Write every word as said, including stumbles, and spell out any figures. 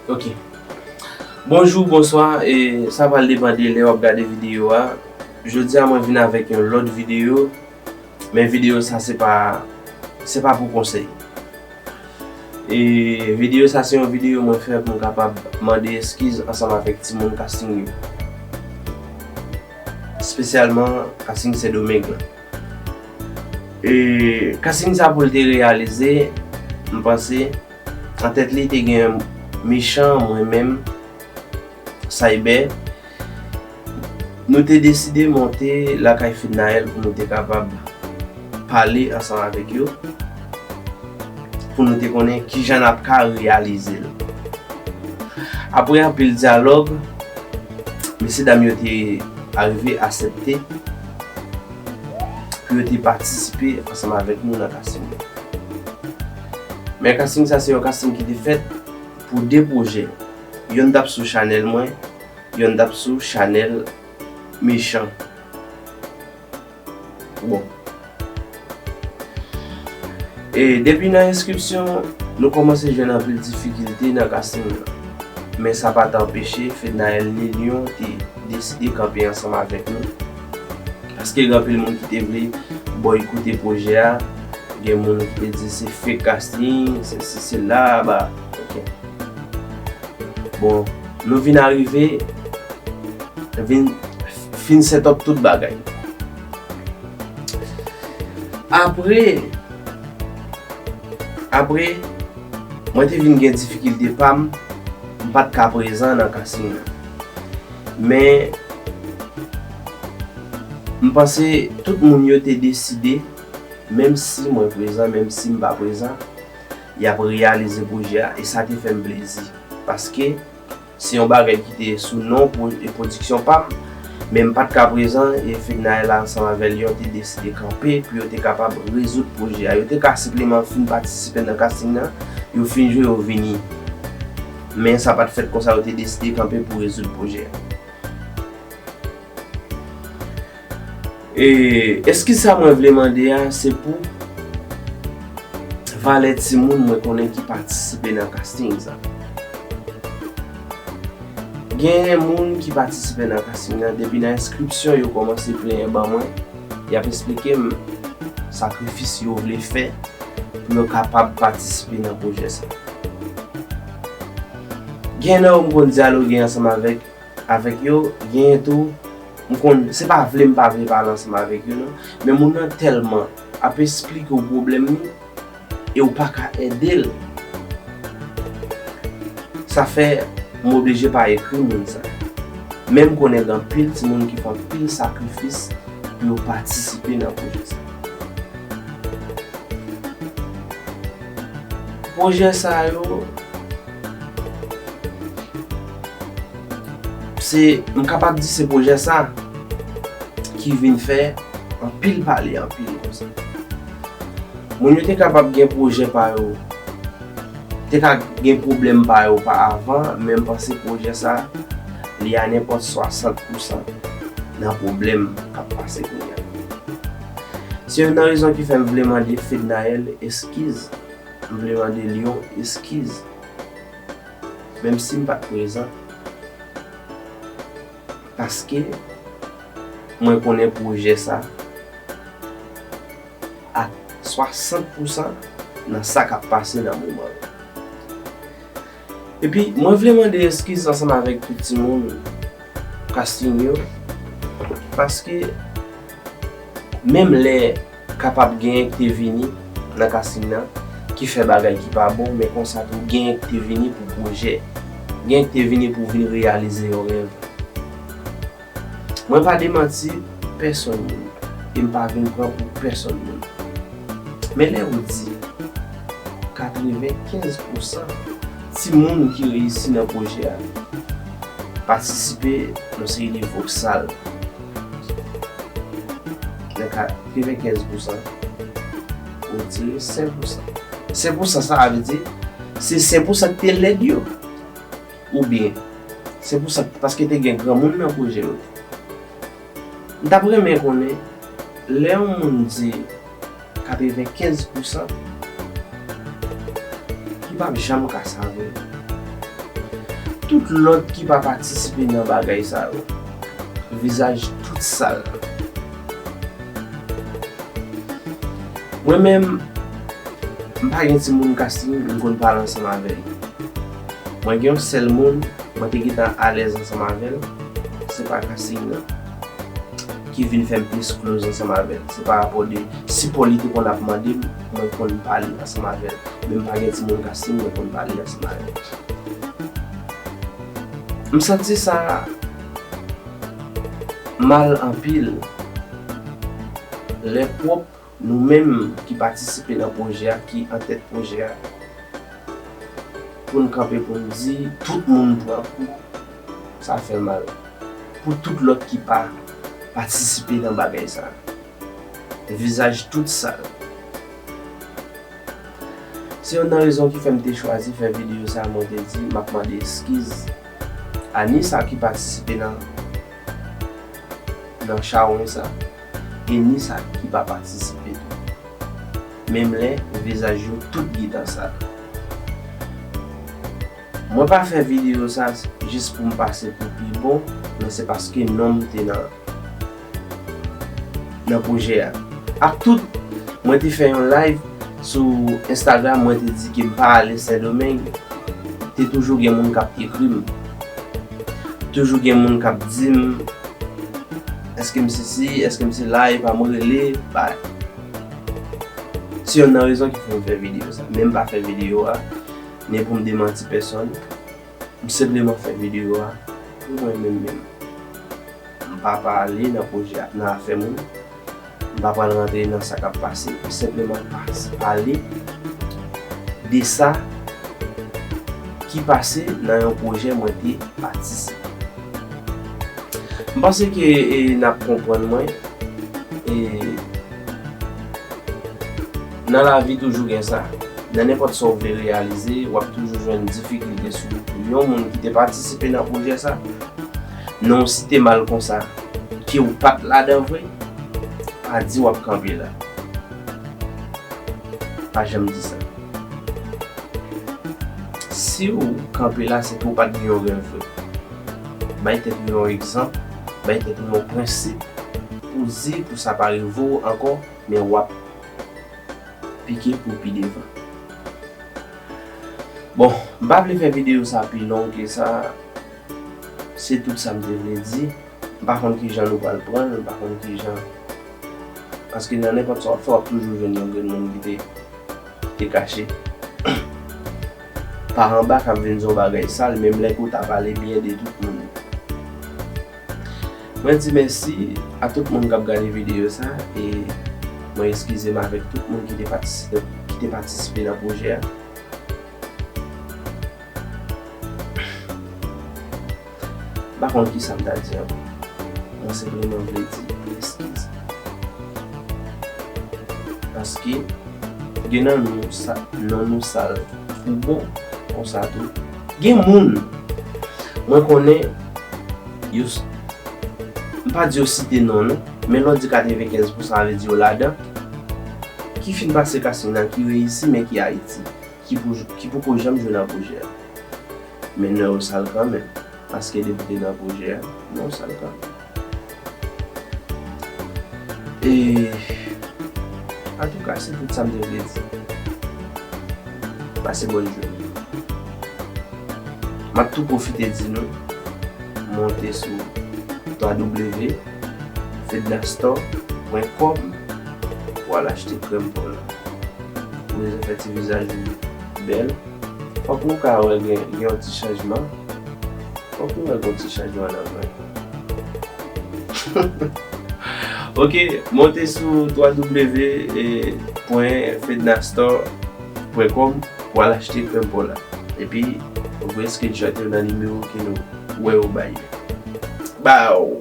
Ok. Bonjou, bonswa, e sa pral depann de lè w ap gade videyo a. Jodi a, mwen vin avèk yon lòt videyo, men videyo sa se pa, se pa pou konsèy. E videyo sa se yon videyo mwen fè pou m kapab mande eskiz ansanm avèk timoun Casting yo. Espesyalman Casting Sendomeng lan. E Casting sa pou l te reyalize, m panse, an tèt li te gen Mechan, mwen menm, Cyber. Nou te deside monte lakay Fednaelle pou nou te kapab pale ansanm avèk yo, pou nou te konnen kijan n ap ka reyalize l. Apre anpil dyalòg, mesyedam yo te arive aksepte pou yo te patisipe ansanm avèk nou nan casting nan. Men casting sa se yon casting ki te fèt pou de pwojè. Yonn t ap sou chanèl mwen, yonn t ap sou chanèl Mechan. Bon. E depi nan enskripsyon, nou kòmanse jwenn anpil difikilte nan casting nan. Men sa pa t anpeche Fednaelle ni Lion te deside kanpe ansanm avèk nou. Paske gen anpil moun ki te vle bòykote pwojè a. Gen moun ki te di se fake casting, se si, se la, ba. Ok. Bon, nou vin arive, vin, fin set up tout bagay. Apre, apre, mwen te vin gen difikilte pa m, m pa t ka prezan nan casting nan. Men, m panse tout moun yo te deside, menm si mwen prezan, menm si m pa prezan, y ap reyalize pwojè a, e sa te fè m plezi. Paske, se yon bagay ki te sou non pwo-, e pwodiksyon pa m, men m pa t ka prezan, e Fednaelle ansanm avè Lion te deside kanpe pou yo te kapab rezoud pwojè a. Yo te ka senpleman fin patisipe nan casting nan, yo fin jwe, yo vini. Men sa pa t fèt konsa, yo te deside kanpe pou rezoud pwojè a. E eskiz sa mwen vle mande a, se pou valè timoun mwen konnen ki patisipe nan casting sa. Gen moun ki patisipe nan casting nan, depi nan enskripsyon yo kòmanse plenyen ban mwen, y ap esplike m sakrifis yo vle fè pou yo kapab patisipe nan pwojè sa. Gen nan yo m konn dyaloge ansanm avèk, avèk yo, genyen tou, m konn, se pa vle m pa vle pale ansanm avèk yo non, men moun nan tèlman ap esplike w pwoblèm li, e w pa ka ede l. Sa fè m oblije pa ekri moun sa. Men m konnen gen anpil timoun ki fè anpil sakrifis pou yo patisipe nan pwojè sa. Pwojè sa yo, se, m kapab di se pwojè sa ki vin fè anpil pale, anpil konsa. Moun yo te kapab gen pwojè pa yo, te ka gen pwoblèm pa yo pa avan, men m panse pwojè sa, li a nenpòt swasant pousan nan pwoblèm k ap pase kounye a. Se youn nan rezon ki fè m vle mande Fednaelle eskiz, m vle mande Lion eskiz, menm si m pa t prezan, paske mwen konnen pwojè sa a swasant pousan nan sa k ap pase nan moman yo. Epi, mwen vle mande eskiz ansanm avèk tout timoun casting yo, paske menm lè kapab genyen ki te vini nan casting nan, ki fè bagay ki pa bon, men konsa tou genyen ki te vini pou pwojè, genyen ki te vini pou vin reyalize yon rèv. Mwen pa demanti pèsonn moun, e m pa vin pran pou pèsonn moun. Men lè ou di katrevenkenz pousan timoun ki reyisi nan pwojè a patisipe nan seri de voksal, nan katrevenkenz pousan, ou retire senk pousan. Senk pousan sa vle di, se senk pousan ki te lèd yo. Oubyen, se pou sa, paske te gen granmoun nan pwojè yo tou. M t ap renmen konnen, lè yon moun di katrevenkenz pousan, li p ap janm ka save. tout lòt ki pa patisipe nan bagay sa yo. Vizaj tout sal. Mwen menm, m pa gen timoun casting m konn pale ansanm avè l. Mwen gen yon sèl moun mwen te gentan alèz ansanm avè l, se pa casting nan ki vin fè m plis close ansanm avè l. Se pa rapò de sipò li te konn ap mande m, mwen konn pale ansanm avè l. Men m pa gen timoun casting mwen konn pale ansanm avè l. M santi sa mal anpil. Lè pwòp nou menm ki patisipe nan pwojè a, ki antèt pwojè a, pou n kanpe pou n di tout moun pran kou, sa fè mal. Pou tout lòt ki pa patisipe nan bagay sa, vizaj tout sal. Se youn nan rezon ki fè m te chwazi fè videyo sa, mwen te di m ap mande eskiz a ni sa ki patisipe nan nan chawony sa, e ni sa ki pa patisipe tou. Menm lè vizaj yo tout gentan sal. Mwen pa fè videyo sa jis pou m pase pou pi bon, men se paske non m te nan nan pwojè a. Ak tout, mwen te fè yon live sou Instagram, mwen te di ke m pa ale Sendomeng. Te toujou gen moun k ap ekri m. Toujou gen moun k ap di m, èske m sesi, èske m sela, epa m rele, bay. Se youn nan rezon ki fè m fè videyo sa. Men m pa fè videyo a, ni pou m demanti pèsonn. M senpleman fè videyo a pou mwen menm menm. M pa pale nan pwojè a, nan afè moun. M pa pral rantre nan sa k ap pase. M senpleman pas- pale de sa ki pase nan yon pwojè mwen te patisipe. M panse ke e, n ap konprann mwen. E, nan lavi toujou gen sa. Nan nenpòt sa w vle reyalize, w ap toujou jwenn difikilte sou yon moun ki te patisipe nan pwojè sa. Non w site mal konsa, ke w pa t ladan vre, pa di w ap kanpe la. Pa janm di sa. Si w kanpe la, se ke w pa t gen yon rèv vre. Bay tèt ou yon egzanp, bay tèt ou yon prensip, pou di, pou sa pa rive w ankò, men w ap pike pou pi devan. Bon, m pa vle fè videyo sa pi long ke sa. Se tout sa m te vle di. M pa konn kijan nou pral pran l, m pa konn kijan. Paske nan nenpòt sa w ap fè, w ap toujou jwenn yon grenn moun ki te, ki te kache pa anba k ap vin di yon bagay sal, menm lè ke w ta pale byen de tout moun. Mwen di mèsi a tout moun k ap gade videyo sa, e mwen eskize m avèk tout moun ki te patisipe, ki te patisipe nan pwojè a. M pa konn kisa m ta di ankò. Mwen senpleman vle di eskiz. Paske gen nan nou sa, non nou sal pou bon, konsa tou. Gen moun, mwen konnen, yo, m pa di yo site non nou, men lè w di katrevenkenz pousan, sa vle di yo ladan, ki fin pase casting nan, ki reyisi, men ki Ayiti, ki pou, ki poko janm jwe nan pwojè a. Men non yo sal kanmenm, paske depi w te nan pwojè a, non w sal kanmenm. E, antouka, se tout sa m te vle di. Pase bòn jounen. M ap tou pwofite di nou, monte sou w w w fednastore pwen kòm pou al achte krèm pa w la. Ou bezwen fè ti vizaj ou bèl. Fòk nou ka wè gen, gen yon ti chanjman. Fòk nou wè gen yon ti chanjman nan mwen. Ok, monte sou w w w pwen fednastore pwen kòm pou al achte krèm pa w la. Epi, ou voye screenshot yo nan nimewo ke nou wè yo bay yo. Baw!